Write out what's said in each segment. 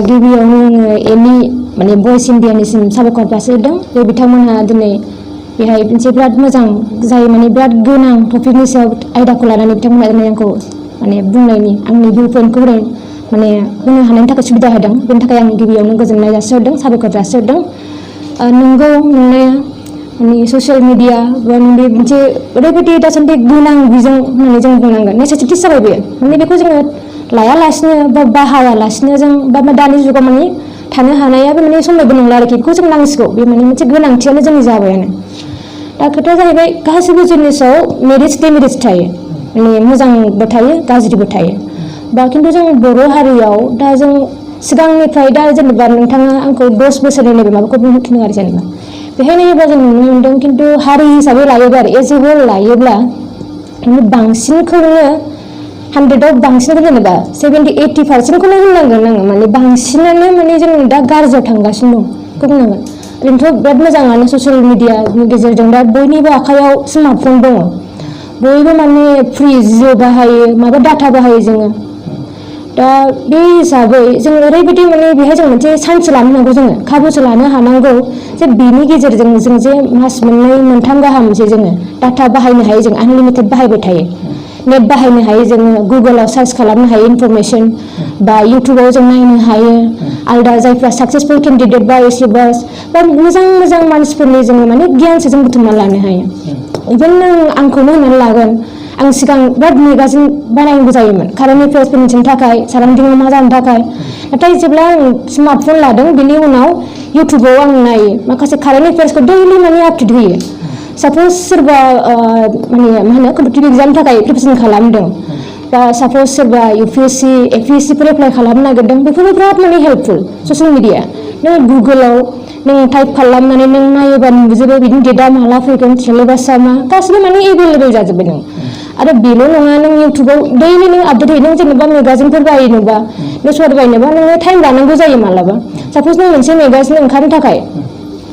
गिबियावनो एमि माने बयस इन्डियानिसिम साबायखर जासिहरदों बे बिथांमोनहा दिनै बेहाय मोनसे बिराद मोजां जाय माने बिराद गोनां टपिकनि सायाव आयदाखौ लानानै बिथांमोनहा दिनै आंखौ माने बुंनायनि आंनि भिउ पइन्टखौ माने होनो हानायनि थाखाय सुबिदा होदों बेनि थाखाय आं गिबियावनो गोजोननाय जासिहरदों साबायखर जासिहरदों नंगौ नंनाया माने ससियेल मिडिया बा बे मोनसे ओरैबायदि दासान्दि गोनां बिजों होननानै जों बुंनांगोन नेसेसिटिस जाबाय बेयो माने बेखौ जोङो लायालासिनो बा बाहायालासिनो जों बा दानि जुगाव माने थानो हानायाबो माने समयबो नंला आरोखि बेखौ जों नांसिगौ बे माने मोनसे गोनांथियानो जोंनि जाबायानो दा खोथाया जाहैबाय गासैबो जिनिसाव मेरिट्स डिमेरिट्स थायो माने मोजांबो थायो गाज्रिबो थायो बा खिन्थु जों बर' हारियाव दा जों सिगांनिफ्राय दा जेनेबा नोंथाङा आंखौ 10 बोसोरनि नैबे माबाखौ बुंनो थिनो आरो जेनेबा बेहाय नायोबा जों नुनो मोनदों खिन्थु हारि हिसाबै लायोबा आरो एज ए होल लायोब्ला बांसिनखौनो 100आव बांसिनखौ जेनेबा 70-80% होननांगोन आङो माने बांसिनानो माने जों दा गाज्रियाव थांगासिनो दं बेखौ बुंनांगोन ओरैनोथ' बिराद मोजाङानो ससियेल मिडियानि गेजेरजों दा बयनिबो आखायाव स्मार्टफन दङ बयबो माने फ्रि जिअ बाहायो माबा डाटा बाहायो जोङो दा बे हिसाबै जों ओरैबायदि माने बेहाय जों मोनसे सान्स लानो नांगौ जोङो खाबुसो लानो हानांगौ जे बेनि गेजेरजों जों जे मास मोननै मोनथाम गाहामसो जोङो डाटा बाहायनो हायो जों आनलिमिटेड बाहायबाय थायो नेट बाहायनो हायो जोङो गुगोलाव सार्च खालामनो हायो इनफरमेसन बा इउटुबाव जों नायनो हायो आलदा जायफ्रा साक्सेसफुल केन्डिडेट बा एचिभार्स बा मोजां मोजां मानसिफोरनि जोङो माने गियानसो जों बुथुमना लानो हायो इभेन आंखौनो होननानै लागोन आं सिगां बिराद मेगाजिन बानायनांगौ जायोमोन कारेन्ट एफेयार्सफोर मिथिनो थाखाय साराउन्डिंआव मा जानो थाखाय नाथाय जेब्ला आं स्मार्टफन लादों बेनि उनाव इउटुबाव आं नायो माखासे कारेन्ट एफेयार्सखौ दैलि माने आपडेट होयो साप'ज सोरबा माने मा होनो कम्पिटिटिभ एग्जामनि थाखाय प्रिपेरेसन खालामदों बा साप'ज सोरबा UPSC APSCफोर एप्लाइ खालामनो नागिरदों बेफोरबो बिराद माने हेल्पफुल ससियेल मिडिया नों गुगोलाव नों टाइप खालामनानै नों नायोबा नुजोबो बिदिनो डेटआ माला फैगोन सिलेबासआ मा गासिबो माने एभेलेबेल जाजोब्बाय नों आरो बेल' नङा नों इउटुबाव दैलि नों आपडेट होयो नों जेनेबा मेगाजिनफोर बायनोबा निउसफोर बायनोबा नोङो टाइम लानांगौ जायो मालाबा साप'ज नों मोनसे मेगाजिन ओंखारनो थाखाय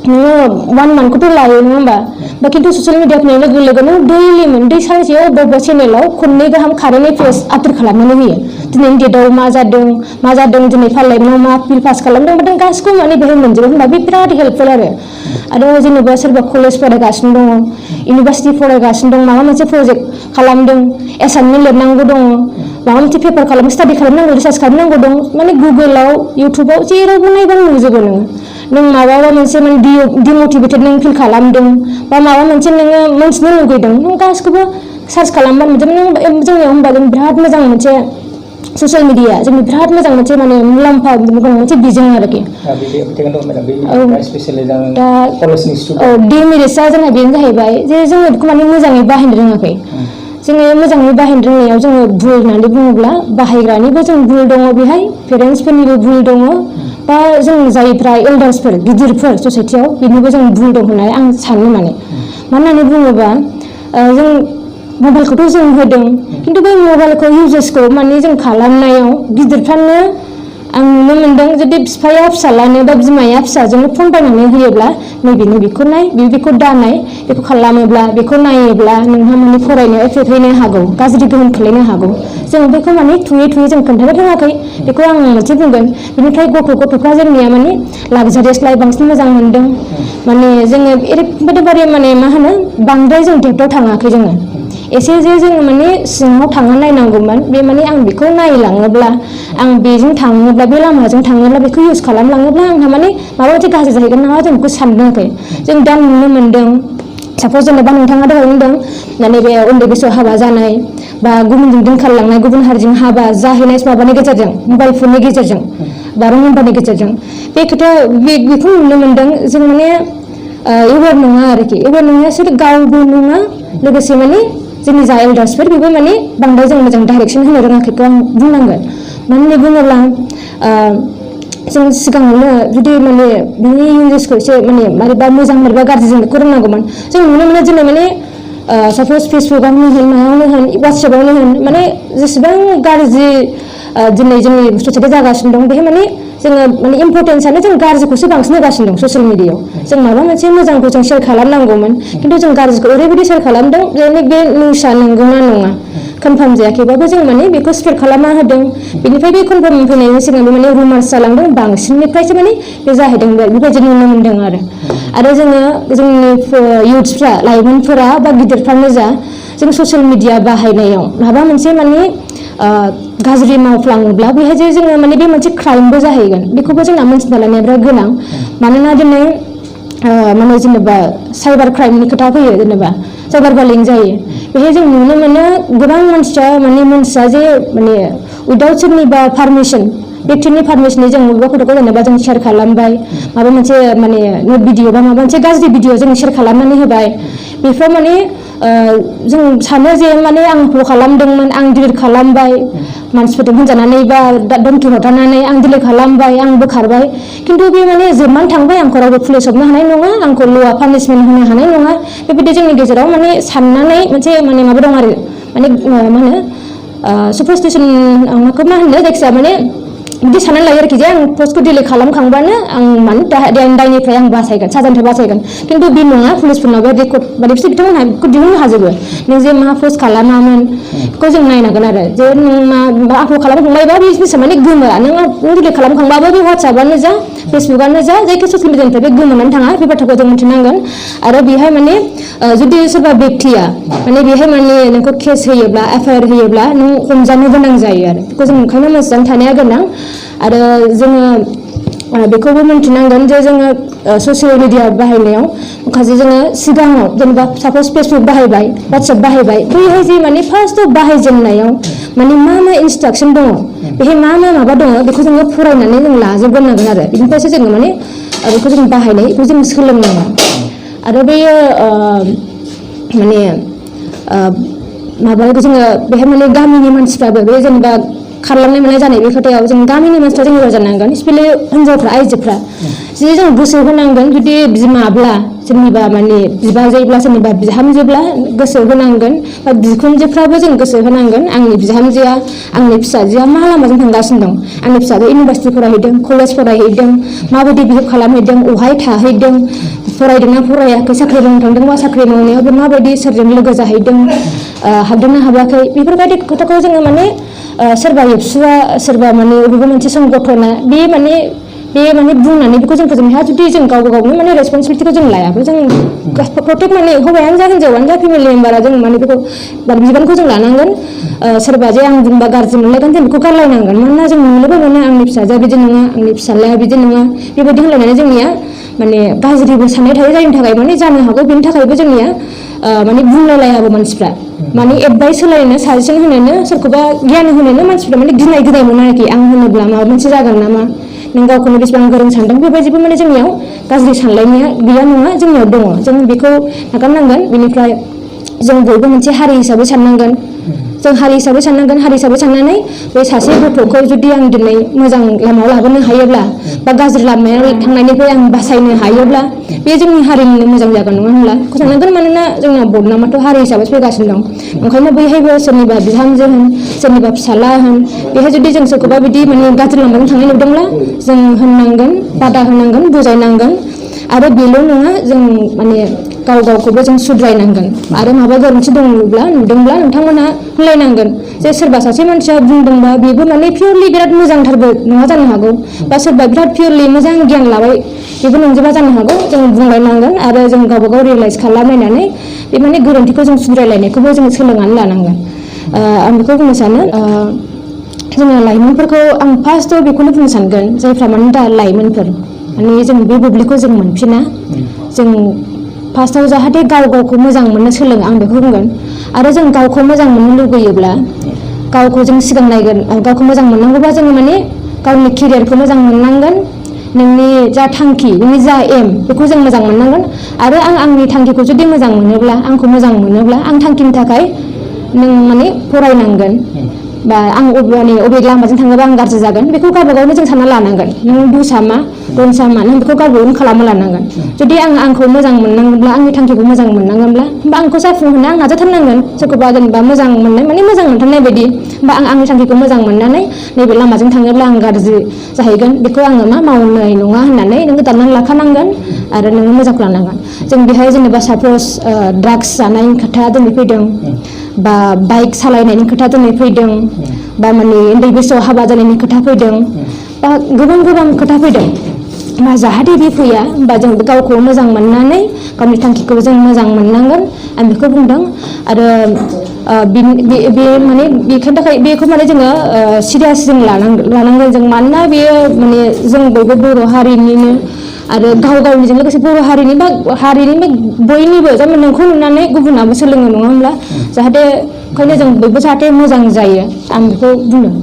नोङो 1 मान्थखौथ' लायो नङा होमबा बा खिन्थु ससियेल मिडिया फैनाय लोगो लोगो नों दैलि मोनदै सानसेयाव बबेबा चेनेलाव खननै गाहाम कारेन्ट एफेयार्स आपडेट खालामनानै होयो दिनैनि डेटआव मा जादों दिनै पार्लामेन्टआव मा बिल पास खालामदों बा गासिखौबो माने बेहाय मोनजोबो होनबा बे बिराद हेल्पफुल आरो जेनेबा सोरबा कलेज फरायगासिनो दङ इउनिभार्सिटि फरायगासिनो दं माबा मोनसे प्रजेक्ट खालामदों एसाइनमेन्ट लिरनांगौ दङ माबा मोनसे पेपार स्टाडि खालामनांगौ रिसार्च खालामनांगौ दं माने गुगोलाव इउटुबाव जेरावबो नायबानो नुजोबो नों माबा मोनसे माने डिमटिभेटेड नों फिल खालामदों बा माबा मोनसे नोङो मोनथिनो लुगैदों नों गासिखौबो सार्च खालामबानो मोनजोबो जोंनियाव होमबा जों बिराद मोजां मोनसे ससियेल मिडिया जोंनि बिराद मोजां मोनसे माने मुलाम्फा गोनां मोनसे बिजों आरोखि दा डिमेरिट्सआ जोंहा बेनो जाहैबाय जे जोङो बेखौ माने मोजाङै बाहायनो रोङाखै जोङो मोजाङै बाहायनो रोंनायाव जोङो भुल होननानै बुङोब्ला बाहायग्रानिबो जों भुल दङ बेहाय पेरेन्टसफोरनिबो भुल दङ बा जों जायफ्रा एल्डार्सफोर गिदिरफोर ससाइटियाव बेनिबो जों भुल दं होननानै आं सानो माने मानो होननानै बुङोबा जों मबाइलखौथ' जों होदों खिन्थु बे मबाइलखौ इउजेसखौ माने जों खालामनायाव गिदिरफ्रानो आं नुनो मोनदों जुदि बिफाया फिसालानो बा बिमाया फिसाजोंनो फन बायनानै होयोब्ला नैबेनो बेखौ नाय बेखौ दानाय बेखौ खालामोब्ला बेखौ नायोब्ला नोंहा माने फरायनायाव एफेक्ट हैनो हागौ गाज्रि गोहोम खोलैनो हागौ जों बेखौ माने थुयै जों खोन्थानो रोङाखै बेखौ आं मोनसे बुंगोन बेनिफ्राय गथ'फ्रा जोंनिया माने लाक्जारियास लाइफ बांसिन मोजां मोनदों माने जोङो ओरैबायदि माने मा होनो बांद्राय जों डेप्थआव थाङाखै जोङो एसे जे जोङो माने सिङाव थांना नायनांगौमोन बे माने आं बेखौ नायलाङोब्ला आं बेजों थाङोब्ला बे लामाजों थाङोब्ला बेखौ इउज खालामलाङोब्ला आंहा माने माबा मोनसे गाज्रि जाहैगोन नामा जों बेखौ सानदोंखै जों दा नुनो मोनदों साप'ज जेनेबा नोंथाङा दहाय बुंदों माने बे उन्दै बैसोआव हाबा जानाय बा गुबुनजों दोनखारलांनाय गुबुन हारिजों हाबा जाहैनाय माबानि गेजेरजों मबाइल फननि गेजेरजों बा रं नाम्बारनि गेजेरजों बे खोथा बेखौ नुनो मोनदों जों माने एवेर नङा आरोखि एवेर नङा सोर गावबो नङा लोगोसे माने जोंनि जा एल्डार्सफोर बेबो माने बांद्राय जों मोजां डाइरेक्सन होनो रोङाखैखौ आं बुंनांगोन मानो होननानै बुङोब्ला जों सिगाङावनो जुदि माने बिनि इउजेसखौ एसे माने मारैबा मोजां मारैबा गाज्रि जों बेखौ रोंनांगौमोन जों नुनो मोनो दिनै माने साप'ज फेसबुकआवनो होन मायावनो होन वाट्सएपआवनो होन माने जेसेबां गाज्रि दिनै जोंनि ससाइटियाव जागासिनो दं बेहाय माने जोङो माने इम्परटेन्सआनो जों गाज्रिखौसो बांसिन होगासिनो दं ससियेल मिडियायाव जों माबा मोनसे मोजांखौ जों शेयार खालामनांगौमोन खिन्थु जों गाज्रिखौ ओरैबायदि शेयार खालामदों जे बे निउसआ नंगौना नङा कनफार्म जायाखैबाबो जों माने बेखौ स्प्रेड खालामना होदों बेनिफ्राय बे कनफार्म फैनायनि सिगां माने रुमार्स जालांदों बांसिननिफ्रायसो माने बे जाहैदों बेबायदि नुनो मोनदों आरो जोङो जोंनि इउथ्सफ्रा लाइमोनफोरा बा गिदिरफ्रानो जा जों ससियेल मिडिया बाहायनायाव माबा मोनसे माने गाज्रि मावफ्लाङोब्ला बेहाय जे जोङो माने बे मोनसे क्राइमबो जाहैगोन बेखौबो जोंना मोनथिना लानाया बिराद गोनां मानोना दिनै माने जेनेबा साइबार क्राइमनि खोथा फैयो जेनेबा साइबार बालिं जायो बेहाय जों नुनो मोनो गोबां मानसिया माने मोनथिया जे माने उइदाउट सोरनिबा पारमिसन व्यक्तिनि पारमिसननि जों बबेबा फट'खौ जेनेबा जों शेयार खालामबाय माबा मोनसे माने नुड भिडिअ बा माबा मोनसे गाज्रि भिडिअ जों शेयार खालामनानै होबाय बेफोराव माने जों सानो जे माने आं फल' खालामदोंमोन आं डिलिट खालामबाय मानसिफोरजों होनजानानै बा धमखि हरनानै आं डिलिट खालामबाय आं बोखारबाय खिन्थु बे माने जोबनानै थांबाय आंखौ रावबो पुलिस हमनो हानाय नङा आंखौ ल'आ पानिशमेन्ट होनो हानाय नङा बेबायदि जोंनि गेजेराव माने साननानै मोनसे माने माबा दं आरो माने मा होनो सुपारस्टिसन माखौ मा होनो जायखिजाया माने बिदि साननानै लायो आरोखि जे आं पस्टखौ डिलिट खालामखांबानो आं माने दायनिफ्राय आं बासायगोन साजानिफ्राय बासायगन खिन्थु बे नङा पुलिसफोरनावबो रेकर्ड माने बिसोर बिथांमोनहा बेखौ दिहुननो हाजोबो नों जे मा पस्ट खालामामोन बेखौ जों नायनांगोन आरो जे नों मा आपल'ड खालामखांबायबा बे जिनिसा माने गोमो नों डिलिट खालामखांबाबो बे वाट्सएपआनो जा फेसबुकआनो जा जायखि ससियेल मिडियानिफ्राय बे गोमोनानै थाङा बे बाथ्राखौ जों मिथिनांगोन आरो बेहाय माने जुदि सोरबा व्यक्तिया माने बेहाय माने नोंखौ केस होयोब्ला एफआइआर होयोब्ला नों हमजानो गोनां जायो आरो बेखौ जों ओंखायनो मोजां थानाया गोनां आरो जोङो बेखौबो मिथिनांगोन जे जोङो ससियेल मिडिया बाहायनायाव माखासे जोङो सिगाङाव जेनेबा साप'ज फेसबुक बाहायबाय वाट्सएप बाहायबाय बैहाय जे माने फार्स्टआव बाहायजेननायाव माने मा इन्सट्राक्सन दङ बेहाय मा माबा दङ बेखौ जोङो फरायनानै जों लाजोबग्रोनांगोन आरो बिनिफ्रायसो जोङो माने बेखौ जों बाहायनाय बेखौ जों सोलोंनांगोन आरो बेयो माने माबाखौ जोङो बेहाय माने गामिनि मानसिफ्राबो बे जेनेबा खारलांनाय मानाय जानाय बे खोथायाव जों गामिनि मानसिफ्रा जों मोजां जानांगोन स्पेशेलि हिन्जावफ्रा आइजोफ्रा जुदि जों गोसो होनांगोन जुदि बिमाब्ला सोरनिबा माने बिबाजैब्ला सोरनिबा बिहामजोब्ला गोसो होनांगोन बा बिखुनजोफ्राबो जों गोसो होनांगोन आंनि बिहामजोआ आंनि फिसाजोआ मा लामाजों थांगासिनो दं आंनि फिसाजोआ इउनिभारसिटि फरायहैदों कलेज फरायहैदों माबायदि बिहेभ खालामहैदों अहाय थाहैदों फरायदोंना फरायाखै साख्रि मावनो थांदोंबा साख्रि मावनायावबो माबायदि सोरजों लोगो जाहैदों हाबदोंना हाबाखै बेफोरबायदि खोथाखौ जोङो माने सोरबा एबसुआ सोरबा माने बबेबा मोनसे संगठना बे माने बुंनानै बेखौ जों फोजोबनो हाया जुदि जों गावबा गावनो माने रेसपन्सिबिलिटिखौ जों लायाबो जों प्रटेक्ट माने हौवायानो जा हिन्जावानो जा फेमिलि मेम्बारा जों माने बेखौ बिबानखौ जों लानांगोन सोरबा जे आं बुंबा गाज्रि मोनलायगोन जों बेखौ गारलायनांगोन मानोना जों नुनोबो मोनो आंनि फिसाजोआ बिदि नङा आंनि फिसाज्लाया बिदि नङा बेबायदि होनलायनानै जोंनिया माने गाज्रिबो साननाय थायो जायनि थाखाय माने जानो हागौ बेनि थाखायबो जोंनिया माने बुंलायलायाबो मानसिफ्रा माने एडभाइस होलायनो साजेसन होनोनो सोरखौबा गियान होनोनो मानसिफ्रा माने गिनाय मोनो आरोखि आं होनोब्ला माबा मोनसे जागोन नामा नों गावखौनो बेसेबां गोरों सानदों बेबायदिबो माने जोंनियाव गाज्रि सानलायनाया गैया नङा जोंनियाव दङ जों बेखौ नागारनांगोन बेनिफ्राय जों बयबो मोनसे हारि हिसाबै साननांगोन जों हारि हिसाबै साननानै बे सासे गथ'खौ जुदि आं दिनै मोजां लामायाव लाबोनो हायोब्ला बा गाज्रि लामायाव थांनायनिफ्राय आं बासायनो हायोब्ला बे जोंनि हारिनिनो मोजां जागोन नङा होनब्ला बेखौ साननांगोन मानोना जोंना बदनामाथ' हारि हिसाबै फैगासिनो दं ओंखायनो बैहायबो सोरनिबा बिहामजो होन सोरनिबा फिसाला होन बेहाय जुदि जों सोरखौबा बिदि माने गाज्रि लामाजों थांनाय नुदोंब्ला जों होननांगोन बादा होनांगोन बुजायनांगोन आरो बेल' नङा जों माने गावखौबो जों सुद्रायनांगोन आरो माबा गोरोन्थि नुदोंब्ला नोंथांमोनहा होनलायनांगोन जे सोरबा सासे मानसिया बुंदोंबा बेबो माने पियरलि बिराद मोजांथारबो नङा जानो हागौ बा सोरबा बिराद पियरलि मोजां गियान लाबाय बेबो नंजोबा जानो हागौ जों बुंलायनांगोन आरो जों गावबा गाव रियेलाइज खालामलायनानै बे माने गोरोन्थिखौ जों सुद्रायलायनायखौबो जों सोलोंनानै लानांगोन आं बेखौ बुंनो सानो जोङो लाइमोनफोरखौ आं फार्स्टआव बेखौनो बुंनो सानगोन जायफ्रा माने दा लाइमोनफोर माने जों बे बुब्लिखौ जों मोनफिना जों फार्स्टआव जाहाथे गावखौ मोजां मोननो सोलोङो आं बेखौ बुंगोन आरो जों गावखौ मोजां मोननो लुगैयोब्ला गावखौ जों सिगां नायगोन गावखौ मोजां मोननांगौबा जोङो माने गावनि केरियारखौ मोजां मोननांगोन नोंनि जा थांखि नोंनि जा एम बेखौ जों मोजां मोननांगोन आरो आंनि थांखिखौ जुदि मोजां मोनोब्ला आंखौ मोजां मोनोब्ला आं थांखिनि थाखाय नों माने फरायनांगोन बा आं अबे लामाजों थाङोबा आं गाज्रि जागोन बेखौ गावबा गावनो जों सानना लानांगोन नों दुसा मा रनसा मानो बेखौ गावबो उन खालामना लानांगोन जुदि आंखौ मोजां मोननांगोनब्ला आंनि थांखिखौ मोजां मोननांगोनब्ला होमबा आंखौ जाफुंहोनो आं नाजाथारनांगोन सोरखौबा जेनेबा मोजां मोननाय माने मोजां मोनथारनाय बायदि होमबा आं आंनि थांखिखौ मोजां मोननानै नैबे लामाजों थाङोब्ला आं गाज्रि जाहैगोन बेखौ आङो मावनाय नङा होननानै नोङो दाननानै लाखानांगोन आरो नोङो मोजांखौ लानांगोन जों बेहाय जेनेबा सापस ड्राग्स जानायनि खोथा दिनै फैदों बा बाइक सालायनायनि खोथा दिनै फैदों बा माने उन्दै बैसोआव हाबा जानायनि खोथा फैदों बा गोबां खोथा फैदों बा जाहाथे बे फैया होमबा जों गावखौ मोजां मोननानै गावनि थांखिखौ जों मोजां मोननांगोन आं बेखौ बुंदों आरो बे माने बेनि थाखाय बेखौ माने जोङो सिरियास जों लानांगोन जों मानोना बेयो माने जों बयबो बर' हारिनिनो आरो गावनिजों लोगोसे बर' हारिनि बा बयनिबो जेनेबा नोंखौ नुनानै गुबुनाबो सोलोङो नङा होमब्ला जाहाथे ओंखायनो जों बयबो जाहाथे मोजां जायो आं बेखौ बुंदों